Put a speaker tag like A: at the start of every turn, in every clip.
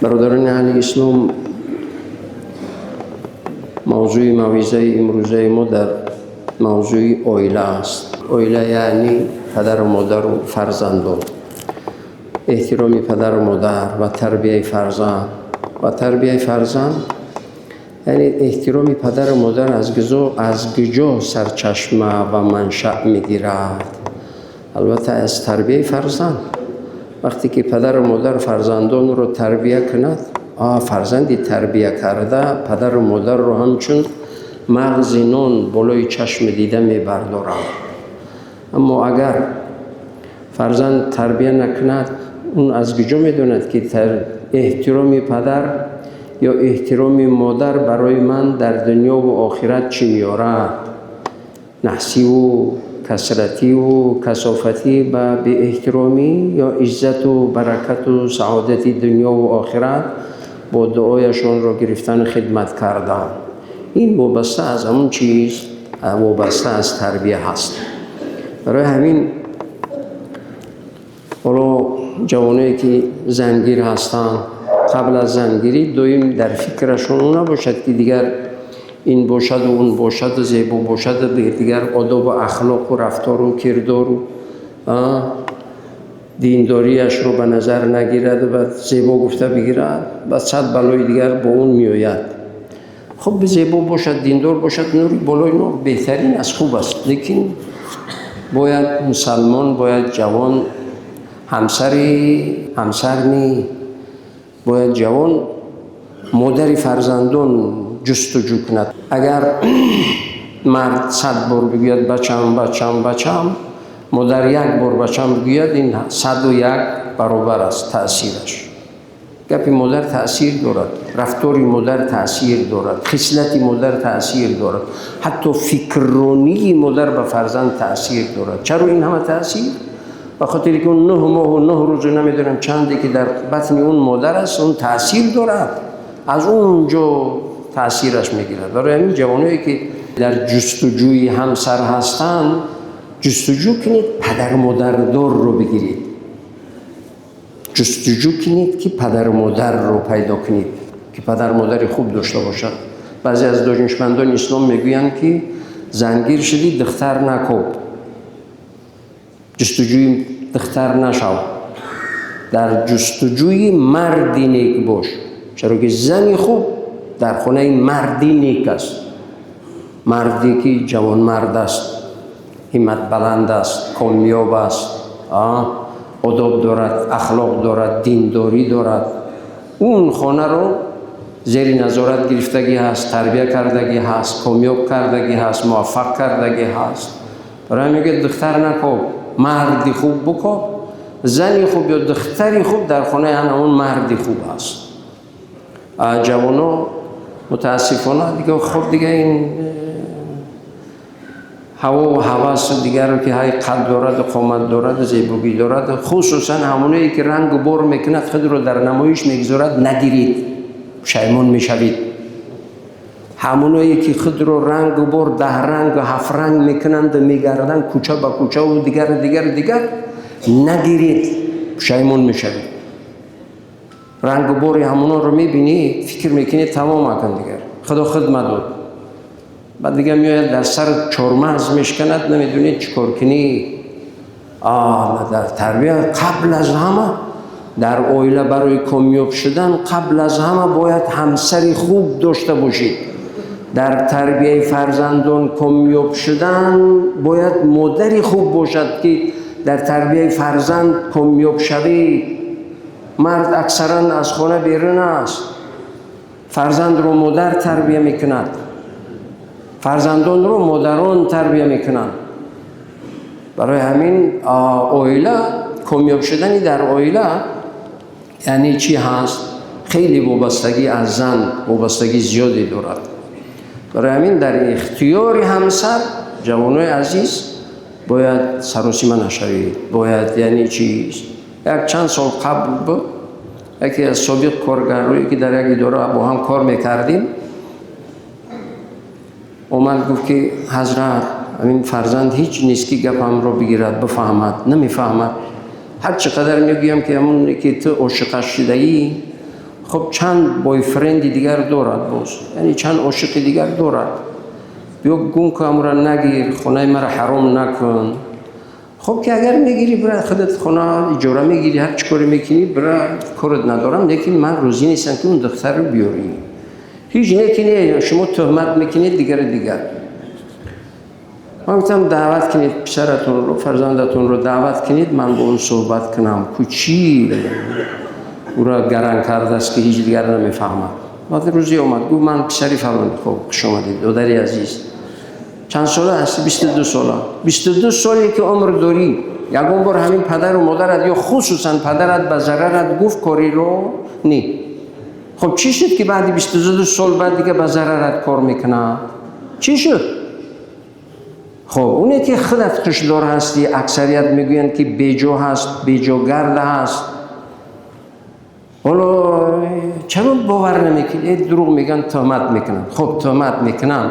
A: Бародарони аҳли ислом, мавзӯи мавъизаи имрӯзаи мо дар мавзӯи оила аст. Оила яъне падару модару фарзандон, эҳтироми падару модар ва тарбияи фарзанд. Ва тарбияи фарзанд яъне эҳтироми падару модар аз куҷо сарчашма ва маншаъ мегирад? Албатта, аз тарбияи фарзанд. Вақте ки падару модар фарзандонро тарбия кунад, фарзанди тарбия карда падару модарро ҳамчун мағзи нон болои чашми дида мебардорад. Аммо агар фарзанд тарбия накунад, он аз куҷо медонад, ки эҳтироми падар ё эҳтироми модар барои ман дар дунёву охират чӣ меорад? Наҳсиву касративу касофатӣ ба беэҳтиромӣ ё иззату баракату саодати дунёву охират бо дуояшонро гирифтан, хидмат кардан? Ин вобаста аз ҳамон чиз, вобаста аз тарбия ҳаст. Барои ҳамин ҳоло ҷавоное, ки зангир ҳастанд, қабл аз зангирӣ доим дар фикрашон набошад, ки дигар ин бошаду он бошаду зебо бошаду дигар одобу ахлоқу рафтору кирдору диндориашро ба назар нагираду ба зебо гуфта бигирад, ба сад балои дигар бо он меояд. Хуб, зебо бошад, диндор бошад, нури болои нур, беҳтарин аст, хуб аст, лекин бояд мусалмон, бояд ҷавон ҳамсари ҳамсар ни, бояд ҷавон модари фарзандон ҷустуҷӯ кунад. Агар мард 100 бор бигӯяд «бачам, бачам, бачам», модар як бор «бачам» бигӯяд, ин 101 баробар аст таъсираш. Гапи модар таъсир дорад, рафтори модар таъсир дорад, хислати модар таъсир дорад, ҳатто фикрронии модар ба фарзанд таъсир дорад. Чаро ин ҳама таъсир? Ба хотире ки он 9 моҳу 9 рӯзу намедонам чанде ки дар батни он модар аст, он таъсир дорад, аз он ҷо таъсираш мегирад. Барои ҳамин ҷавоное, ки дар ҷустуҷӯи ҳамсар ҳастанд, ҷустуҷӯ кунед, падару модардорро бигиред, ҷустуҷӯ кунед, ки падару модарро пайдо кунед, ки падару модари хуб дошта бошад. Баъзе аз донишмандони ислом мегӯянд, ки зангир шудӣ, духтар накоб, ҷустуҷӯи духтар нашав, дар ҷустуҷӯи марди нек бош, чаро ки зани хуб дар хонаи марди нек аст. Марде ки ҷавонмард аст, ҳимматбаланд аст, комёб аст, одоб дорад, ахлоқ дорад, диндорӣ дорад, он хонаро зери назорат гирифтагӣ ҳаст, тарбия кардагӣ ҳаст, комёб кардагӣ ҳаст, муваффақ кардагӣ ҳаст. Барои мегӯяд: духтар накоб, марди хуб бикоб. Зани хуб ё духтари хуб дар хонаи ҳамон марди хуб аст. Ҷавоно мутаассифона дига, хуб, дига ин ҳавову ҳавасу дигарро, ки ҳай қад дораду қомат дораду зебогӣ дорад, хусусан ҳамоное ки рангу бор мекунад, худро дар намоиш мегузорад, нагиред, пушаймон мешавед. Ҳамоное ки худро рангу бор даҳрангу ҳафтранг мекунанду мегарданд кӯча ба кӯчаву дигару дигару дигар, нагиред, пушаймон мешавед. Рангу бори ҳамононро мебинӣ, фикр мекунӣ, тамом акун, дигар худо худ мадод. Баъд дигар меояд, дар сар чормағз мешканад, намедонед чӣ кор кунӣ. Дар тарбия қабл аз ҳама, дар оила барои комёб шудан қабл аз ҳама бояд ҳамсари хуб дошта бошед. Дар тарбияи фарзандон комёб шудан бояд модари хуб бошад, ки дар тарбияи фарзанд комёб шавед. Мард аксаран аз хона берун аст, фарзандро модар тарбия мекунад, фарзандонро модарон тарбия мекунанд. Барои ҳамин оила, комёб шудани дар оила яъне чӣ ҳаст? Хеле вобастагӣ аз зан, вобастагӣ зиёде дорад. Барои ҳамин дар ихтиёри ҳамсар, ҷавонои азиз, бояд саросима нашавед. Бояд яъне чиз, як чанд сол қабл буд, яке аз собиқ коргарое, ки дар як идора бо ҳам кор мекардем, омад, гуфт, ки ҳазрат, ҳамин фарзанд ҳеҷ нест, ки гапамро бигирад, бифаҳмад. Намефаҳмад. Ҳар чӣ қадар мегӯям, ки ҳамоне ки ту ошиқаш шудаӣ, Хуб, чанд бойфренди дигар дорад боз, яъне чанд ошиқи дигар дорад. Биё, гум ку, амура нагир, хонаи маро ҳаром накун. Хуб, ки агар мегирӣ, бира, худат хона иҷора мегирӣ, ҳар чӣ коре мекунӣ, бира, корат надорам, лекин ман розӣ нестам, ки он духтарро биёрӣ. Ҳеҷ не, ки не, шумо туҳмат мекунед, дигару дигар. Ман гуфтам, даъват кунед писаратонро, фарзандатонро даъват кунед, ман бо он суҳбат кунам, ку чӣ ӯро гаран кардааст, ки ҳеҷ дигар намефаҳмад. Баъд рӯзе омад, гуфт: «Ман писари фалонӣ». «Хуб, хуш омадед, додари азиз. Чанд сола ҳастӣ?» 22 сола. 22 соле ки умр дорӣ, ягон бор ҳамин падару модарат ё хусусан падарат ба зарарат гуфт кориро? Не. Хуб, чӣ шуд, ки баъди 22 сол баъд дига ба зарарат кор мекунад? Чӣ шуд? Хуб, оне ки худат хушдор ҳастӣ, аксарият мегӯянд, ки беҷо ҳаст, беҷогарда ҳаст. Ҳоло чаро бовар намекунед? Дурӯғ мегӯянд, туҳмат мекунанд. Хуб, туҳмат мекунанд,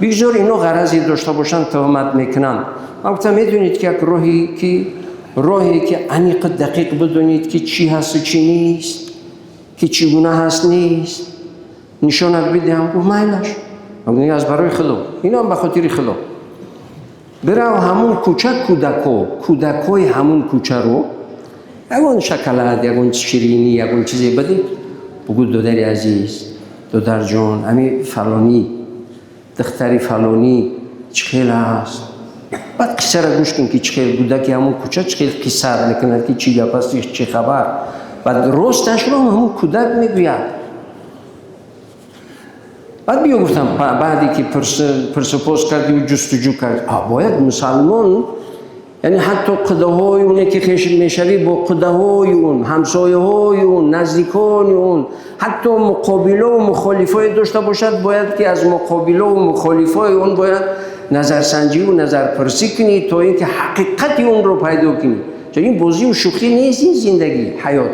A: бигзор ино ғаразе дошта бошанд, туҳмат мекунанд. Ман гуфтам, медонед, ки як роҳе ки аниқу дақиқ бидонед, ки чӣ ҳасту чӣ нест, ки чӣ гуна ҳаст, нест, нишонат бидиҳам? Гуфт: «Майлаш». Аз барои Худо, инам ба хотири Худо. Бирав ҳамун кӯча, кӯдако, кӯдакҳои ҳамун кӯчаро ягон шоколад, ягон ширинӣ, ягон чизе баде, бугӯ: «Додари азиз, додарҷон, ами фалонӣ, духтари фалонӣ чӣ хел аст?» Баъд қиссаро гӯш кун, ки чӣ хел кӯдаки ҳамун кӯча чӣ хел қисса мекунад, ки чӣ гап аст, чӣ хабар. Баъд росташро ҳамун кӯдак мегӯяд. Баъд биё, гуфтам, баъде ки пурсупос кардию ҷустуҷӯ кард. Бояд мусалмон, яъне ҳатто қудаҳои оне ки хеш мешавӣ, бо қудаҳои он, ҳамсояҳои он, наздикони он, ҳатто муқобилову мухолифое дошта бошад, бояд ки аз муқобилову мухолифои он бояд назарсанҷиву назарпурсӣ кунӣ, то ин ки ҳақиқати онро пайдо кунӣ. Чун ин бозию шӯхӣ нест, ин зиндагӣ, ҳаёт.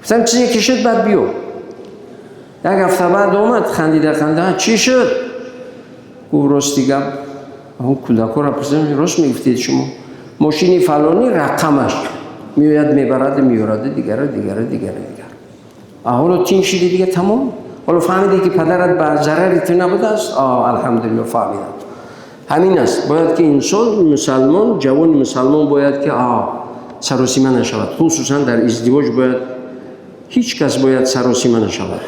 A: Гуфтам, чизе ки шуд, баъд биё. Як ҳафта баъд омад, хандида ханда. «Чӣ шуд?» Гуфт: «Рости гап, он кӯдакҳоро пурсидам, рост мегуфтед шумо, мошини фалонӣ рақамаш меояд, мебараду меёраду, дигару дигару дигару дигар». Ҳоло тин шиди дига, тамом. Ҳоло фаҳмиде, ки падарат ба зарари ту набудааст? Алҳамдулилло, фаҳмидам. Ҳамин аст. Бояд ки инсон, мусалмон, ҷавони мусалмон бояд ки саросима нашавад, хусусан дар издивоҷ бояд ҳеҷ кас бояд саросима нашавад.